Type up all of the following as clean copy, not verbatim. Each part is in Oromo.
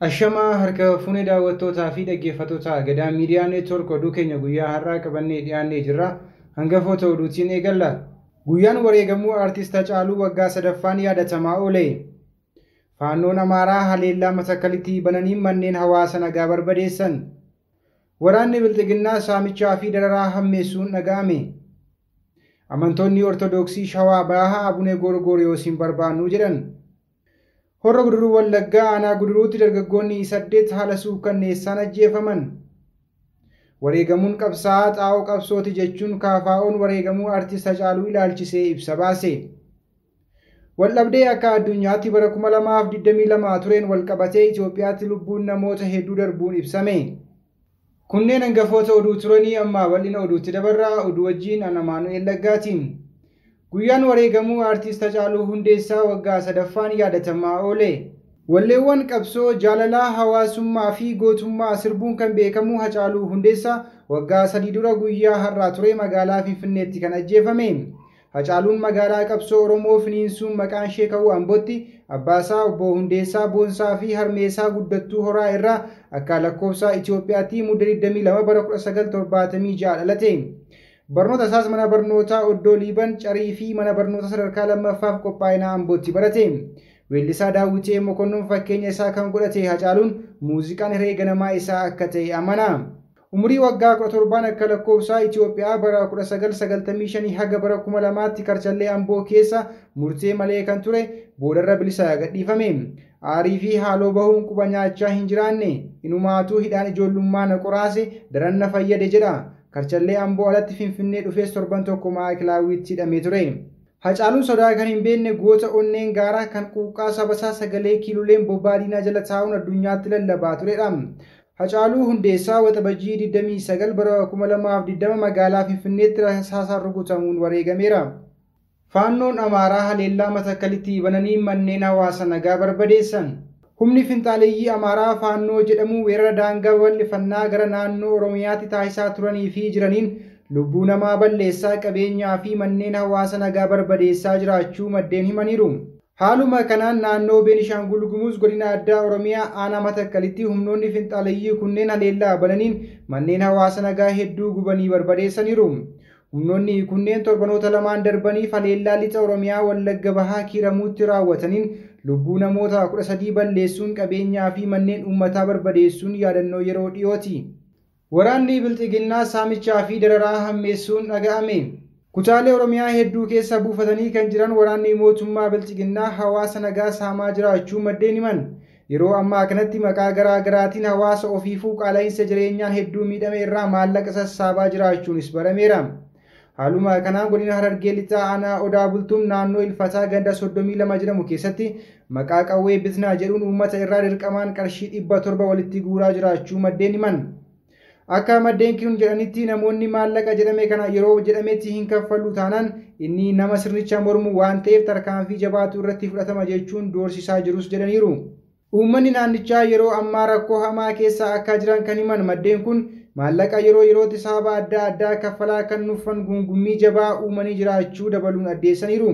Ashamaa harka fuunee daawwattootaa fi dhaggeeffattoota Gadaa Miidiyaa Neetwoork oduu keenya guyyaa har'aa qabannee dhiyaannee jirra. Hangafoota oduutiin eegalla. Guyyaan wareegamuu Aartist Hacaaluu waggaa sadaffaan yaadatamaa oole. Faannoon Amaaraa haleellaa Matakkalitti bananii manneen hawaasa nagaa barbadeessan. Waraanni Bilxiginnaa saamichaa fi dararaa hammeessuun dhaga'ame. Amantoonni Ortodoksii Shawaa Bahaa Abune Gorgoriyoos hin barbaannu jedhan. Horra Guduruu Wallaggaa aanaa Guduruutti dargaggoonni 8 haala suukanneessaan ajjeefaman. Wareegamuun qabsaa'aa xaa'oo qabsooti jechuun KFO'n wareegamuu Aartist Hacaaluu ilaalchisee ibsa baase. Waldhabdee akka addunyaatti bara 2022 tureen walqabatee Itoophiyaatti lubbuun namoota hedduu darbuun ibsame. Kunneen hangafoota oduu turanii amma bal'ina oduutti dabarraa oduu wajjin ana Amaanu'el Laggaatiin. Guyyaan wareegamuu Aartist Hacaaluu Hundeessaa waggaa sadaffaan yaadatamaa oole. Walleewwan qabsoo jaalalaa hawaasummaa fi gootummaa sirbuun kan beekamu Hacaaluu Hundeessaa waggaa 3 dura guyyaa har'aa ture magaalaa Finfinneetti kan ajjeefame. Hacaaluun magaalaa qabsoo Oromoo finiinsuun maqaan ishee ka'uu Ambootti Abbaasaa Obbo Hundeessaa Boonsaa fi Harmeessaa Guddattuu Horaa irraa akka lakkoofsa Itoophiyaatti mudda 22 bara 1976 dhalate. Barnoota isaas mana barnootaa Oddoo Liiban Carii fi mana barnoota sadarkaa lammaffaaf qophaa'ina Ambootti barate. Weellisaa Daawwitee Mokonnon fakkeenya isaa kan godhate Hacaaluun muuziqaan hiree ganamaa isaa akka ta'e amana. Umurii waggaa 17 akka lakkoofsaa Itoophiyaa bara 1995 haga bara 2000tti Karchallee Amboo keessa murtee malee kan ture boodarra bilisa gadhiifame. Aarii fi haaloo bahuun quba nyaachaa hin jiraanne inumaatuu hidhaan ijoollummaa na qoraase daran na fayyade jedha. Karchallee Amboo alatti Finfinnee dhufees torban tokko maakilaawiitti hidhamee ture. Hacaaluun sodaa kan hin beekne goota onneen gaaraa kan quuqqaa sabasaa sagalee kiiloleen bobaa diinaa jala taa'uun addunyaatti lallabaa turedha. Hacaaluu Hundeessaa Waxabajjii 29 bara 2020 magaalaa Finfinneetti rasaasaan rukutamuun wareegameera. Faannoon Amaaraa haleellaa Matakkalitti bananii manneen hawaasa nagaa barbadeessan. Humni finxaaleeyyii Amaaraa Faannoo jedhamu weerara daangaa babal'ifannaa gara naannoo Oromiyaatti taasisaa turanii fi jiraniin lubbuu namaa balleessaa qabeenyaa fi manneen hawaasa nagaa barbadeessaa jiraachuu maddeen himaniiru. Haaluma kanaan naannoo Beenishaangul Gumuz godina addaa Oromiyaa aanaa Matakkalitti humnoonni finxaaleeyyii kunneen haleellaa bananiin manneen hawaasa nagaa hedduu gubanii barbadeessaniiru. Humnoonni kunneen torbanoota lamaan darbaniif haleellaa lixa Oromiyaa Wallagga Bahaa Kiiramuutti raawwataniin lubbuu namoota 13 balleessuun qabeenyaa fi manneen uummataa barbadeessuun yaadannoo yeroo dhiyooti. Waraanni Bilxiginnaa saamichaa fi dararaa hammeessuun dhaga'ame. Kutaalee Oromiyaa hedduu keessa buufatanii kan jiran waraanni mootummaa Bilxiginnaa hawaasa nagaa saamaa jiraachuu maddeen himan. Yeroo ammaa kanatti maqaa garaa garaatiin hawaasa ofiifuu qaala'insa jireenyaan hedduu miidhame irraa maallaqa sassaabaa jiraachuunis barameera. Haaluma kanaan godina Harargee Lixaa aanaa Odaa Bultuum naannoo Ilfataa ganda 32 jedhamu keessatti maqaa qawwee bitnaa jedhuun uummata irraa dirqamaan qarshii 700 walitti guuraa jiraachuu maddeen himan. Akka maddeen kun jedhanitti namoonni maallaqa jedhame kana yeroo jedhametti hin kaffallu taanaan inni nama sirnicha mormu waan ta'eef tarkaanfii jabaatu irratti fudhatama jechuun doorsisaa jirus jedhaniiru. Uummanni naannichaa yeroo ammaa rakkoo hamaa keessa akka jiran kan himan maddeen kun maallaqa yeroo yerootti sababa adda addaa kaffalaa kan nuffan gungummii jabaa uumanii jiraachuu dabaluun addeessaniiru.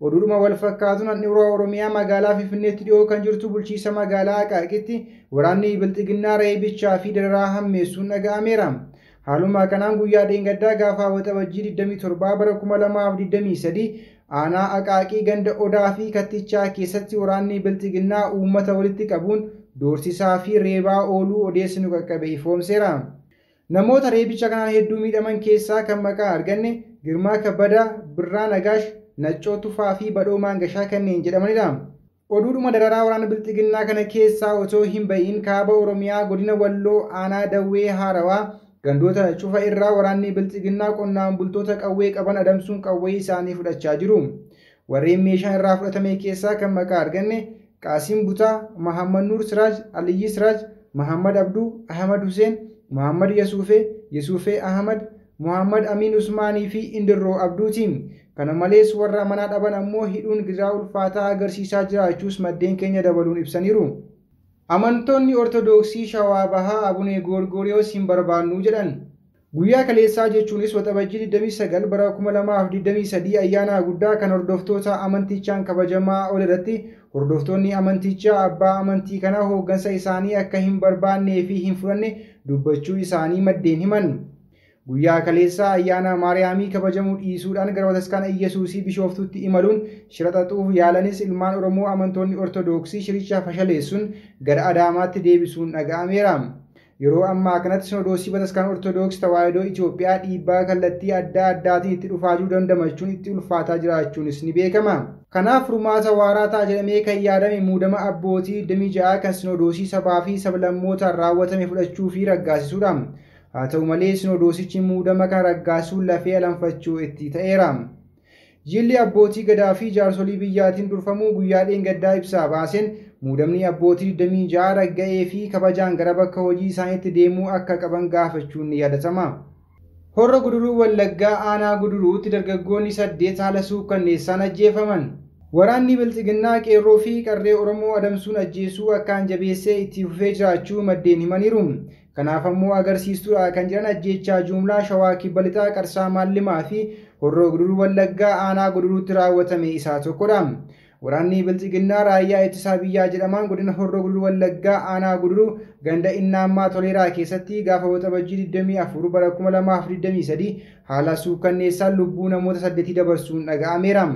Oduudhuma wal fakkaatuun handhuura Oromiyaa magaalaa Finfinneetti dhiyoo kan jirtu bulchiisa magaalaa Aqaaqitti waraanni Bilxiginnaa reebichaa fi dararaa hammeessuun dhaga'ameera. Haaluma kanaan guyyaa dheengaddaa gaafa Waxabajjii 27 bara 2023 aanaa Aqaaqii ganda Odaa fi Kattichaa keessatti waraanni Bilxiginnaa uummata walitti qabuun doorsisaa fi reebaa ooluu odeessinu qaqqabe ifoomseera. Namoota reebicha kanaan hedduu miidhaman keessaa kan maqaa arganne Girmaa Kabbadaa, Birraa Nagaash, Naccoo Tufaa fi Badhoo Maangashaa kanneen jedhamanidha. Oduudhuma dararaa waraana Bilxiginnaa kana keessaa otoo hin ba'iin kaaba Oromiyaa godina Walloo aanaa Dawwee Haarawaa gandoota cufa irraa waraanni Bilxiginnaa qonnaan bultoota qawwee qaban adamsuun qawwee isaanii fudhachaa jiru. Warreen meeshaa irraa fudhatame keessaa kan maqaa arganne Qaasim Butaa, Mahammad Nuur Siraaj, Aliyyi Siraaj, Mahammad Abduu, Ahmad Hussein, Muhammad Yasuufee, Yasuufee Ahmad, Muhammad Amin Usmaanii fi Indirroo Abduuti. Kana malees warra manaa dhaban ammoo hidhuun gidiraa ulfaataa agarsiisaa jiraachuus maddeen keenya dabaluun ibsaniiru. Amantoonni Ortodoksii Shawaa Bahaa Abune Gorgoriyoos hin barbaannu jedhan. Guyyaa kaleessaa jechuunis Waxabajjii 29 bara 2023 ayyaana guddaa kan hordoftoota amantichaan kabajamaa oole irratti Hordoftoonni amantichaa abbaa amantii kanaa hooggansa isaanii akka hin barbaannee fi hin fudhanne dubbachuu isaanii maddeen himan. Guyyaa kaleessaa ayyaana Maariyaamii kabajamuu dhiisuudhaan gara bataskaana Iyyasuusii Bishooftuutti imaluun shira xaxuuf yaalanis ilmaan Oromoo amantoonni Ortoodooksii shiricha fashaleessuun gara Adaamaatti deebisuun dhaga'ameera. Yeroo ammaa kanatti Sinodoosii Bataskaana Ortoodooksii Tawaahidoo Itoophiyaa dhiibbaa kallattii adda addaatiin itti dhufaa jiru dandamachuun itti ulfaataa jiraachuunis ni beekama. Kanaaf furmaata waaraa ta'a jedhamee kan yaadame muudama abbootii 26 kan Sinodoosii sabaa fi sablammootaan raawwatame fudhachuu fi raggaasisuudha. Haa ta'u malee Sinodoosichi muudama kana raggaasisuun lafee alanfachuu itti ta'eera. Jilli abbootii gadaa fi jaarsolii biyyaatiin durfamuu guyyaa dheengaddaa ibsaa baaseen muudamni abbootii 26 ragga'ee fi kabajaan gara bakka hojii isaaniitti deemuu akka qaban gaafachuun ni yaadatama. Horra Guduruu Wallaggaa aanaa Guduruutti dargaggoonni 8 haala suukkanneessaan ajjeefaman. Waraanni Bilxiginnaa qeerroo fi qarree Oromoo adamsuun ajjeesuu akkaan jabeessee itti fufee jiraachuu maddeen himaniiru. Kanaaf ammoo agarsiistuudha kan jedhan ajjeechaa jumlaa Shawaa Kibba Lixaa Qarsaa Maallimaa fi Horroo Guduruu Wallaggaa aanaa Guduruutti raawwatame isaa tokkodha. Waraanni Bilxiginnaa raayyaa ittisaa biyyaa jedhamaan godina Horroo Guduruu Wallaggaa aanaa Guduruu ganda Innaammaa Toleeraa keessatti gaafa Waxabajjii 24 bara 2023 haala suukkanneessaan lubbuu namoota 8 dabarsuun dhaga'ameera.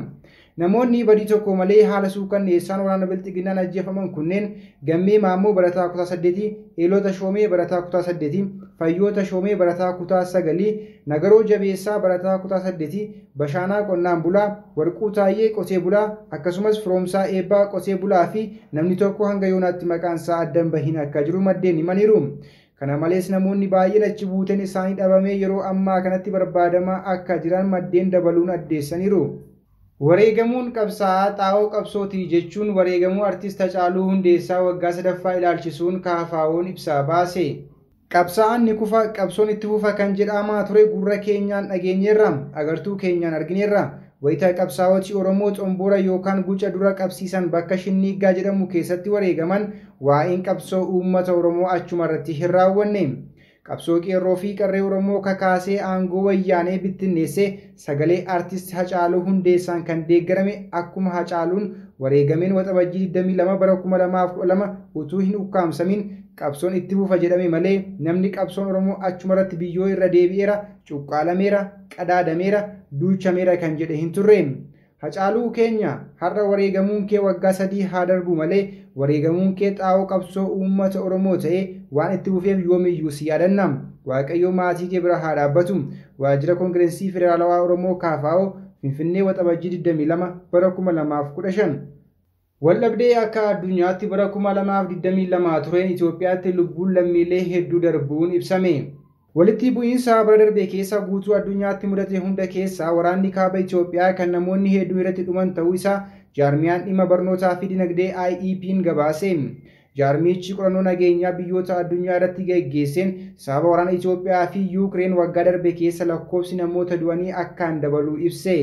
Namoonni badii tokko malee haala suukkanneessaan waraana Bilxiginnaan ajjeefaman kunneen Gammee Maammoo barataa kutaa 8, Eelota Shoomee barataa kutaa 8, Fayyoota Shoomee barataa kutaa 9, Nagaroo Jabeessaa barataa kutaa 8, Bashaanaa Qonnaan Bulaa, Warquu Taayyee Qotee Bulaa, akkasumas Firoomsaa Eebbaa Qotee Bulaa fi namni tokko hanga yoonaatti maqaan isaa adda bahin akka jiru maddeen himaniiru. Kana malees namoonni baay'een achi buuteen isaanii dhabamee yeroo ammaa kanatti barbaadamaa akka jiran maddeen dabaluun addeessaniiru. Wareegamuun qabsaa'aa xaa'oo qabsootii jechuun wareegamuu artist Hacaaluu Hundeessaa waggaa sadaffaa ilaalchisuun KFO'n ibsaa baase. Qabsaa'aan ni kufa qabsoon itti fufa kan jedhamaa ture gurra keenyaan dhageenyeerra agartuu keenyaan argineerra. Wayita qabsaa'otii Oromoo xomboora yookaan guca dura qabsiisan bakka Shinniiggaa jedhamu keessatti wareegaman waa'een qabsoo uummata Oromoo achuma irratti hin raawwanne. Qabsoo qeerroo fi qarree Oromoo kakaasee aangoo wayyaanee bittinneessee sagalee artist Hacaaluu Hundeessaan kan deeggarame akkuma Hacaaluun wareegameen Waxabajjii 22 bara 2012 utuu hin ukkaamsamin qabsoon itti fufa jedhame malee namni qabsoon Oromoo achuma irratti biyyoo irra deebi'eera, cuqqaalameera, qadaadameera, duuchameera kan jedhe hin turre. Hacaaluu keenya har'a wareegamuun kee waggaa 3 haa darbu malee wareegamuun kee xaa'oo qabsoo uummata Oromoo ta'ee waan itti fufeef yoomiyyuu si yaadanna. Waaqayyo maatii kee bira haa dhaabbatu. Waajjira Koongireensii Federaalawaa Oromoo KFO Finfinnee Waxabajjii 22 bara 2015. Waldhabdee akka addunyaatti bara 2022 tureen Itoophiyaatti lubbuun lammiilee hedduu darbuun ibsame. Walitti bu'iinsa bara darbe keessa guutuu addunyaatti mudate hunda keessaa waraanni kaaba Itoophiyaa kan namoonni hedduu irratti dhuman ta'uu isaa jaarmiyaan dhimma barnootaa fi dinagdee IEP'n gabaase. Jaarmichi qorannoo nageenyaa biyyoota addunyaa irratti geggeesseen sababa waraana Itoophiyaa fi Yuukireen waggaa darbe keessa lakkoofsi namoota du'anii akkaan dabaluu ibse.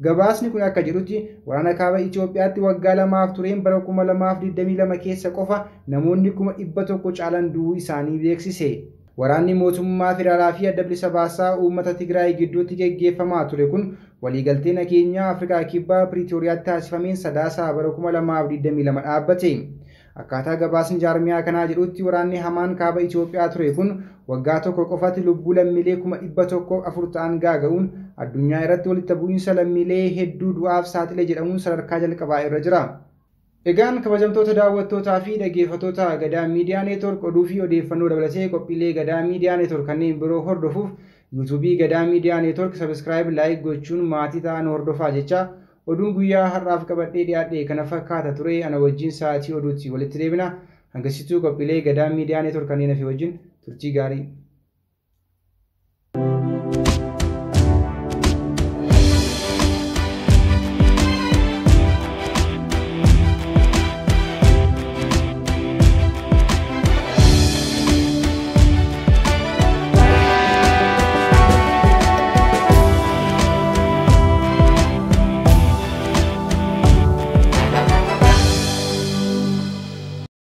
Gabaasni kun akka jedhutti waraana kaaba Itoophiyaatti waggaa 2 tureen bara 2022 keessa qofa namoonni 100,000 caalan du'uu isaanii beeksise. Waraanni mootummaa federaalaa fi adda bilisa baasaa uummata Tigraay gidduutti geggeeffamaa ture kun waliigaltee nageenyaa Afrikaa Kibbaa Piriitooriyaatti taasifameen Sadaasaa bara 2022 dhaabbate. Akkaataa gabaasni jaarmiyaa kanaa jedhutti waraanni hamaan kaaba Itoophiyaa ture kun waggaa tokko qofatti lubbuu lammiilee 104,000 ta'an gaaga'uun addunyaa irratti walitti bu'iinsa lammiilee hedduu du'aaf saaxile jedhamuun sadarkaa jalqabaa irra jira. Egaan kabajamtoota daawwattootaa fi dhaggeeffattoota Gadaa Miidiyaa Neetwork oduu fi odeeffannoo dabalatee qophiilee Gadaa Miidiyaa Neetwork kanneen biroo hordofuuf yuutuubii Gadaa Miidiyaa Neetwork sabiskiraayib laayik gochuun maatii ta'an hordofaa jecha oduun guyyaa har'aaf qabadhee dhiyaadhe kana fakkaata ture. Ana wajjin sa'aatii oduutti walitti deebina. Hangasittuu qophiilee Gadaa Miidiyaa Neetwork kanneen hafe wajjin turtii gaarii.